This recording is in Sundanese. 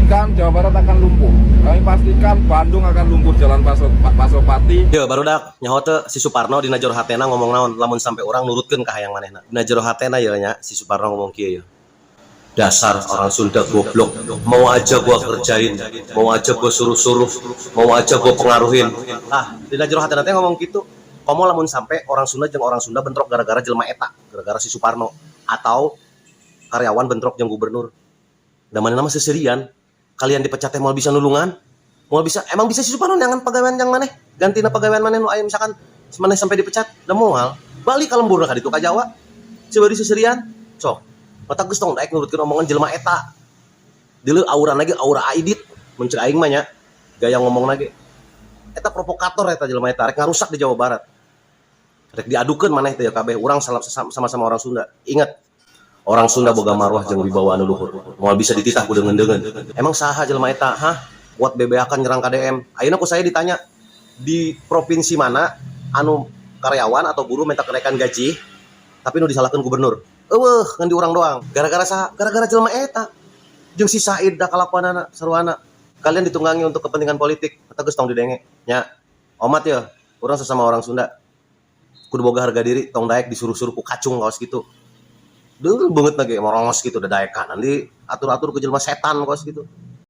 pastikan Jawa Barat akan lumpuh. Kami pastikan Bandung akan lumpuh jalan Pasopati. Yo, barudak, nyaho teu si Suparno dina jero hatena ngomong naon lamun sampai orang nurutkeun ka hayang manehna? Dina jero hatena ya nya si Suparno ngomong kieu ya. "Dasar orang Sunda goblok, mau aja gua kerjain, mau aja gua suruh-suruh, mau aja gua pengaruhin." Ah, dina jero hatena teh ngomong gitu. Komo lamun sampai orang Sunda jeung orang Sunda bentrok gara-gara jelema eta, gara-gara si Suparno atau karyawan bentrok jeung gubernur. Da manehna mah seserian. Kalian dipecat teh moal bisa nulungan. Moal bisa, emang bisa si Suparno neangan pagawean yang maneh? Gantina pagawean maneh nu aya misalkan maneh sampai dipecat, da moal. Balik ka lemburna ka ditu ka Jawa. Coba di seserian. Sok. Matak geus tong daek nurutkeun omongan jelema eta. Deuleu aura lagi aura Aidit, mun ceuk aing mah nya gaya ngomong lagi. Eta provokator eta jelema eta, rek ngarusak di Jawa Barat. Rek diadukeun maneh teh ya kabeh urang sama-sama orang Sunda. Ingat, orang Sunda boga marwah jeung wibawa anu luhur. Moal bisa dititah ku deungeun-deungeun. Emang saha jelema eta? Hah? Buat bebeakan nyerang KDM. Ayeuna ku saya ditanya, di provinsi mana anu karyawan atau buruh minta kenaikan gaji tapi nu disalahkan gubernur? Eueuh, ngan di urang doang. Gara-gara saha? Gara-gara jelema eta. Jeung si Said da kalakuanana saruana. Kalian ditunggangi untuk kepentingan politik. Eta geus tong didenge. Nya, omat ya, urang sesama orang Sunda. Kudu boga harga diri, tong daek disuruh-suruh ku kacung kaos gitu. Deuleu beungeut lagi morongos gitu, udah daek kanan di atur-atur ke jelema setan kaos gitu.